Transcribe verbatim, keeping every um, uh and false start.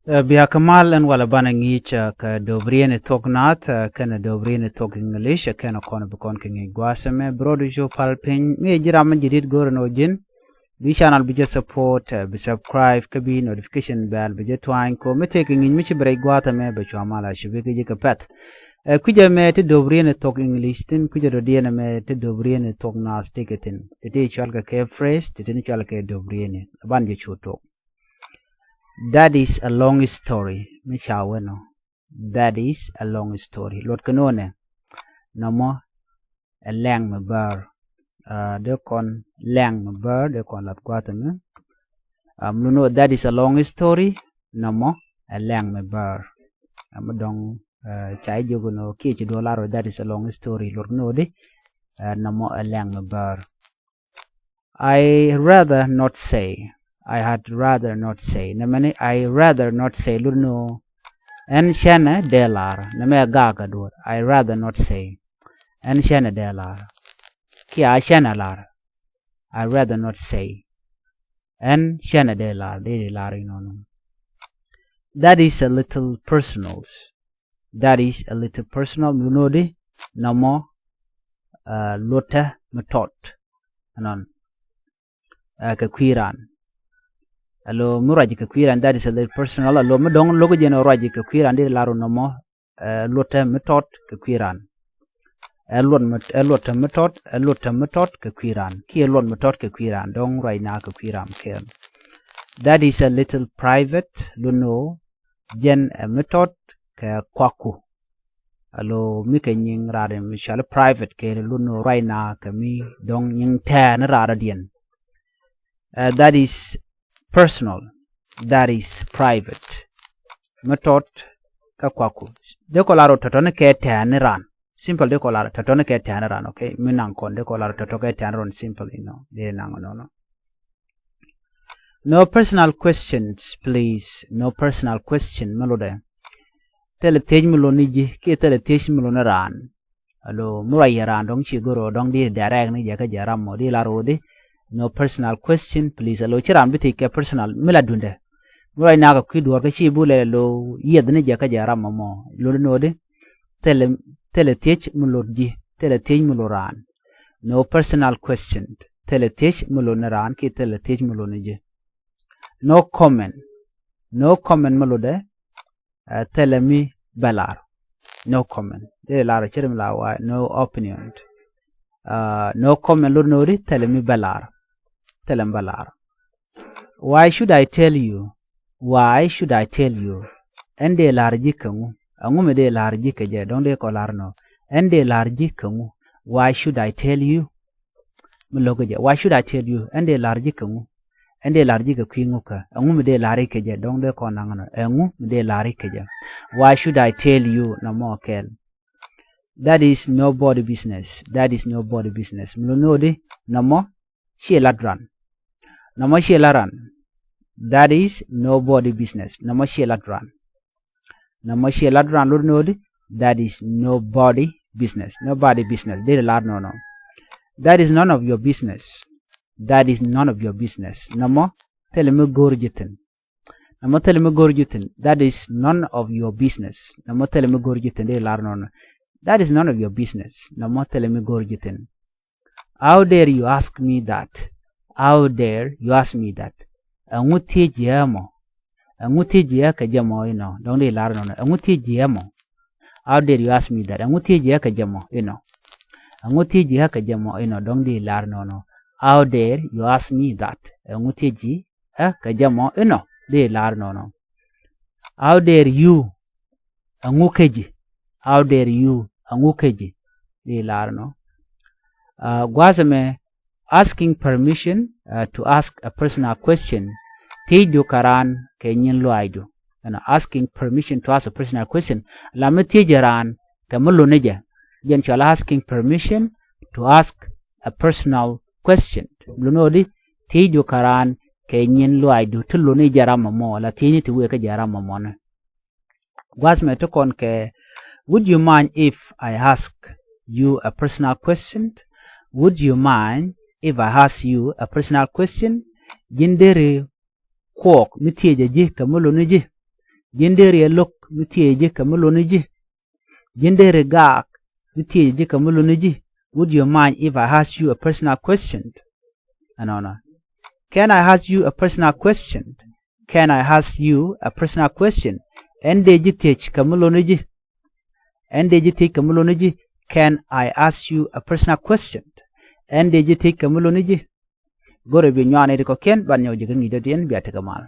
Ɛ, bia kɛ mal ɛn walɛ banɛ ŋi̱i̱c, ɛ, kɛ do̱brieni thuɔ̱k Naath, ɛ, kɛnɛ do̱brieni thuɔ̱k English, ɛ, kɛnɛ kɔn bi kɔn kɛ ŋi̱i̱c gua̱a̱th ɛmɛ. Bi rɔɔdu cu pal piny, mi ji̱ ram mi ji̱ di̱t go̱o̱rɛ ni ɣöö ji̱n bi channel bi jɛ support, ɛ, bi subscribe, kä bi notification bell bi jɛ tuany, kɛ ɣöö mi tëëkɛ ŋi̱i̱c mi ci bi rɛc gua̱a̱th ɛmɛ bɛ cua mal a ci bi kɛ ji̱ kɛ pɛ̈th. Ɛ, kui̱c ɛmɛ ti do̱brieni thuɔ̱k English thi̱n, kui̱c ɛ dɔ̱diɛn ɛmɛ ti do̱brieni thuɔ̱k Naath tëëkɛ thi̱n. Ti ti cual kɛ kɛ phrase, ti ti ni cual kɛ do̱brieni. Ban jɛ cu tok. That is a long story. Mi ca wee nɔ. That is a long story. Luɔt kɛ nɔnɛ. Nɔmɔ ɛ lɛŋ mi bäär. Ɛ, dee kɔn lɛŋ mi bäär, dee kɔn lath gua̱a̱th ɛmɛ. Ɛ, mi luɔt ni ɣöö that is a long story. Nɔmɔ ɛ lɛŋ mi bäär. Ɛ, mi dɔ̱ŋ, ɛ, ca jiök ɛn ɣöö kiɛ ci duɔ̱ɔ̱r lar ɣöö that is a long story. Luɔt kɛ nɔnɛ. Ɛ, nɔmɔ ɛ lɛŋ mi bäär. I rather not say. I had rather not say. Nɛmɛ ni I rather not say. Lut ni ɣöö ɛn /cänɛ dee lar. Nɛmɛ ɛ gaak kä duɔ̱ɔ̱r. I rather not say. Ɛn /cänɛ dee lar. Kiɛ a /cänɛ lar. I rather not say. Ɛn /cänɛ dee lar. Dee dee lar inɔnɔ. That is a little personal. That is a little personal. Mi lut ni ɣöö nɔmɔ, ɛ, luɔtɛ mi tɔt. Ɛnɔn. Ɛ, kɛ kui̱ raan. Alo mi ruac kɛ kui̱ raan, that is a little personal. Alo mi dɔ̱ŋ lo̱k jɛn ruac kɛ kui̱ raan, dee lar ɣöö nɔmɔ, ɛ, luɔtɛ mi tɔt kɛ kui̱ raan. Ɛ luɔt mi, ɛ luɔtɛ mi tɔt, ɛ luɔtɛ mi tɔt kɛ kui̱ raan. Kiɛ luɔt mi tɔt kɛ kui̱ raan. Dɔ̱ŋ ruac naath kɛ kui̱ raan kɛɛl. That is a little private. Lut ni ɣöö jɛn ɛ mi tɔt kɛ kuakku. Alo mi kɛ nyiŋ raar mi cɔal private kɛɛl, lut ni ɣöö ruac naath kɛ mi dɔ̱ŋ nyiŋ tɛɛr ni raar dɔ̱diɛn. Ɛ, that is personal. That is private. Mi tɔt kɛ kuakku. Dee kɔ lar ɣöö tɔ̱tɔ̱ ni kɛ tɛɛr ni raan. Simple, dee kɔ lar tɔ̱tɔ̱ ni kɛ tɛɛr ni raan, okay? Mi naŋ kɔn, dee kɔ lar tɔ̱tɔ̱ kɛ tɛɛr ni raan, simple, you know. Dee naŋ nɔnɔ. No personal questions, please. No personal question, mi lotdɛ. Thilɛ thiec mi lot ni ji̱, kiɛ thilɛ thiec mi lot ni raan. Alo mi ruac yɛ raan dɔ̱ŋ ci go̱r ɣöö dɔ̱ŋ dee direct ni jɛ kä jɛ ram mɔ, dee lar ɣöö di. No personal question, please. Alo ci raan bi thiec kɛ personal mi la duŋdɛ. Mi ruac naath kɛ kui̱ duɔ̱ɔ̱r kä ci bi lɛ alo yieth ni jɛ kä jɛ ram mɔ mɔ. Lot ni ɣöö di. Thilɛ, thilɛ thiec mi lot ji̱, thilɛ thiec mi lot raan. No personal question. Thilɛ thiec mi lot ni raan kiɛ thilɛ thiec mi lot ni ji̱. No comment. No comment mi lotdɛ, ɛ, thilɛ mi bɛ lar. No comment. Dee lar cɛ ri mi la wa, no opinion. Ɛ, no comment lut ni ɣöö di thilɛ mi bɛ lar. Thilɛ mi bɛ lar. Why should I tell you? Why should I tell you? Ɛn dee lar ji̱ kɛ ŋu? Ɛŋu mi dee lar ji̱ kɛ jɛ? Dɔ̱ŋ dee kɔ lar nɔ. Ɛn dee lar ji̱ kɛ ŋu? Why should I tell you? Mi lo̱k kɛ jɛ. Why should I tell you? Ɛn dee lar ji̱ kɛ ŋu? Ɛn dee lar ji̱ kɛ kui̱ ŋu kä? Ɛŋu mi dee lar ji̱ kɛ jɛ? Dɔ̱ŋ dee kɔn naŋ nɔ. Ɛŋu mi dee lar ji̱ kɛ jɛ? Why should I tell you? Nɔmɔ kɛɛl. That is nobody business. That is nobody business. Mi lo̱k ni ɣöö di nɔmɔ ciɛ lat ran. Nɔmɔ ciɛ lat ran. That is nobody business. Nɔmɔ ciɛ lat ran. Nɔmɔ ciɛ lat ran, lut ni ɣöö di. That is nobody business. Nobody business. Dee lar nɔnɔ. That is none of your business. That is none of your business. Nɔmɔ thilɛ mi go̱o̱r ji̱ thi̱n. Nɔmɔ thilɛ mi go̱o̱r ji̱ thi̱n. That is none of your business. Nɔmɔ thilɛ mi go̱o̱r ji̱ thi̱n. Dee lar nɔnɔ. That is none of your business. Nɔmɔ thilɛ mi go̱o̱r ji̱ thi̱n. How dare you ask me that? How dare you ask me that? Ɛŋu thiec ji̱ ɣä mɔ? Ɛŋu thiec ji̱ ɣä kɛ jɛ mɔ inɔ? Dɔ̱ŋ dee lar nɔnɔ. Ɛŋu thiec ji̱ ɣä mɔ? How dare you ask me that? Ɛŋu thiec ji̱ ɣä kɛ jɛ mɔ inɔ? Ɛŋu thiec ji̱ ɣä kɛ jɛ mɔ inɔ? Dɔ̱ŋ dee lar nɔnɔ. How dare you ask me that? Ɛŋu thiec ji̱ ɣä kɛ jɛ mɔ inɔ? Dee lar nɔnɔ. How dare you? Ɛŋu kä ji̱? How dare you? Ɛŋu kä ji̱? Dee lar nɔ. Ɛ, gua̱a̱th ɛmɛ, asking permission, ɛ, to ask a personal question. Thiecdu kɛ raan kɛ nyin lɔaacdu. Ɛn asking permission to ask a personal question. La mi thiec raan kɛ mi lot ni jɛ. Jɛn cɔal asking permission to ask a personal question. Lot ni ɣöö di thiecdu kɛ raan kɛ nyin lɔaacdu ti lot ni jɛ ram mɔmɔ, la thiecni ti wëë kä jɛ ram mɔmɔni. Gua̱a̱th mɛ ti kɔn kɛ, would you mind if I ask you a personal question? Would you mind if I ask you a personal question? Ji̱n deri kuɔɔk mi thiecä ji̱ kɛ mi lot ni ji̱? Ji̱n deri ɛ lo̱k mi thiec ji̱ kɛ mi luni ji̱? Ji̱n deri gaak mi thiec ji̱ kɛ mi luni ji̱? Would you mind if I ask you a personal question? Ɛnɔnɔ. Can I ask you a personal question? Can I ask you a personal question? Ɛn dee ji̱ thiec kɛ mi luni ji̱? Ɛn dee ji̱ thiec kɛ mi luni ji̱? Can I ask you a personal question? Ɛn dee ji̱ thiec kɛ mi luni ji̱? Go̱rɛ bi nyuan iti kɔ̱kiɛn ban nyɔk ji̱ kä ŋi̱i̱c dɔ̱diɛn bia tekɛ mal.